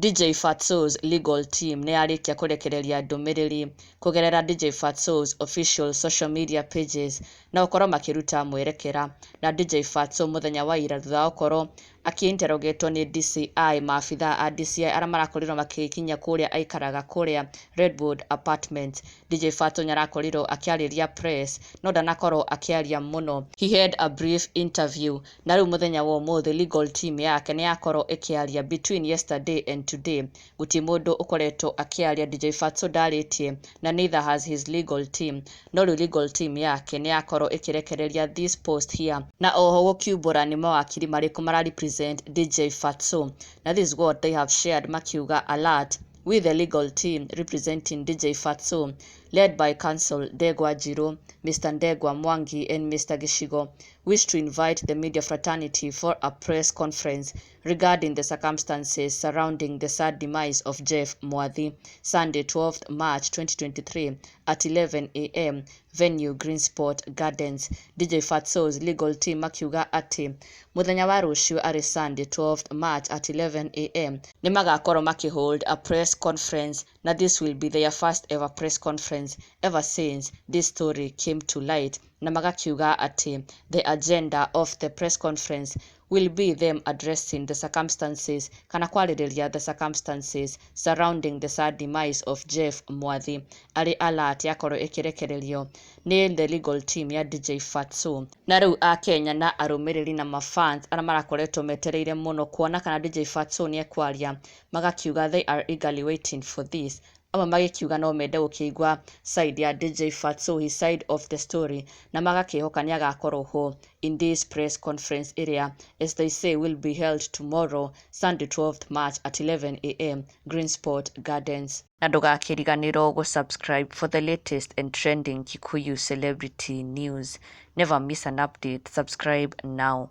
DJ Fatxo's legal team nĩ yarĩkia kũrekereria ndũmĩrĩri kũgerera DJ Fatxo's official social media pages na gũkorwo makĩruta mwerekera na DJ Fatxo mũthenya wa ira thutha wa gũkorwo akĩ-interrogatwo nĩ DCI. Maabithaa a DCI arĩa marakorirwo makĩkinya kũrĩa aikaraga kũrĩa Redwood Apartments. DJ Fatxo nĩ arakorirwo akĩarĩria press no ndanakorwo akĩaria mũno. He had a brief interview. Na rĩu mũthenya wa ũmũthĩ legal team yake nĩ yakorwo ĩkĩaria. Between yesterday and today gũtirĩ mũndũ ũkoretwo akĩaria. DJ Fatxo ndarĩtie na neither has his legal team, no rĩu legal team yake nĩ yakorwo ĩkĩrekereria this post here na oho gũkiumbũra nĩ mawakiri marĩkũ mara represent DJ Fatxo. Na this is what they have shared, makiuga, "Alert: with the legal team representing DJ Fatxo, led by counsel Ndegwa Njiru, Mr. Ndegwa Mwangi and Mr. Gishigo, wish to invite the media fraternity for a press conference regarding the circumstances surrounding the sad demise of Jeff Mwathi, Sunday 12th March 2023 at 11 a.m., venue Greensport Gardens." DJ Fatxo's legal team makiuga atĩ mũthenya wa rũciũ arĩ Sunday 12th March at 11 a.m. nĩ magakorwo makĩhold a press conference, na this will be their first ever press conference ever since this story came to light. Na magakiuga atĩ the agenda of the press conference will be them addressing the circumstances kana kwarĩrĩria the circumstances surrounding the sad demise of Jeff Mwathi. Arĩ alert yakorwo ĩkĩrekererio nĩ the legal team ya DJ Fatxo. Na rĩu akenya na arũmĩrĩri na mafans arĩa marakoretwo metereire mũno kuona kana DJ Fatxo nĩ ekwaria magakiuga they are eagerly waiting for this. Amwe magĩkiuga no mende gũkĩigua side ya DJ Fatxo, his side of the story, na magakĩhoka nĩ agakorwo ho in this press conference ĩrĩa, as they say, will be held tomorrow, Sunday 12th March at 11 a.m., Greensport Gardens. Na ndũgakĩriganĩrwo gũ-subscribe for the latest and trending Kikuyu celebrity news. Never miss an update. Subscribe now.